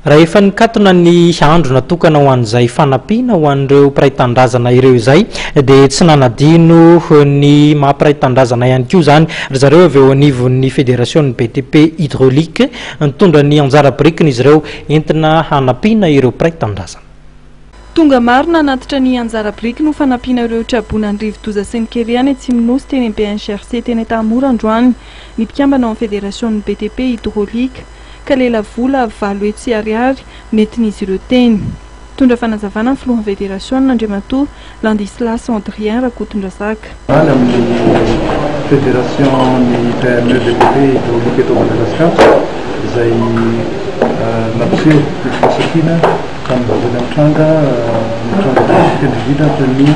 Raha efa nikatona ny andro natokana ho an'izay fanampiana ho an'ireo mpiray tanindrazana ireo izay dia tsy nanadino ny maha mpiray tanindrazana ihany koa izany ry zareo avy eo anivon'ny federasion'ny BTP Hydraulique. Nitondra ny anjara birikiny izy ireo entina hanampiana ireo mpiray tanindrazana. Tonga maro nanatitra ny anjara birikiny ho fanampiana ireo traboinan'ny rivodoza sy ny kere any Atsimo-Nosy teny amin'ny BNGRC teny Antahamora androany ny mpikambana ao amin'ny federasion'ny BTP Hydraulique ka lelavola 800 ariary nentin'izy ireo teny. Nitondra fanazavana ny filohan'ny federasiona, Andriamatoa Landislas Andrien Rakotondrazaka. Any amin'ny Fédération ny PME BTP Hydraulique eto Madagasikara izay nampiseho ny firaisankina tamin'ny zavatra nitranga nitranga teto indrindra toy ny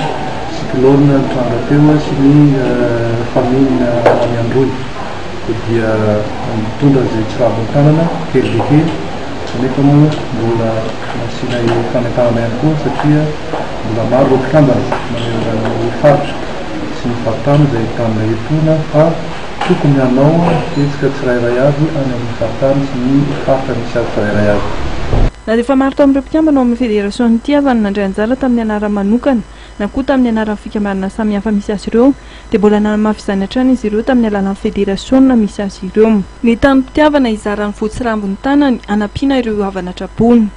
cyclone nitranga teo sy ny famine any Androy dia mitondra izay tsy ravin-tanana kely dia kely kanefa moa mbola nasiana fanentanana ihany koa satria mbola maro ireo mpikambana manerana ny faritra sy ny faritany izay entanina etoana fa tokony hanao hetsika tsirairay avy any amin'ny faritany sy ny faritra misy azy tsirairay avy. Na dia efa maro tamin'ireo mpikambana ao amin'ny federasiona ity aza no nandray anjara tamin'ny anarany manokana na koa tamin'ny anaran'ny fikambanana samihafa misy azy ireo dia mbola nanamafy izany hatrany izy ireo tamin'ny alalan'ny federasiona misy azy ireo. Nentanim-pitiavana hizara ny voatsirambin'ny tanany hanampiana ireo havana traboina.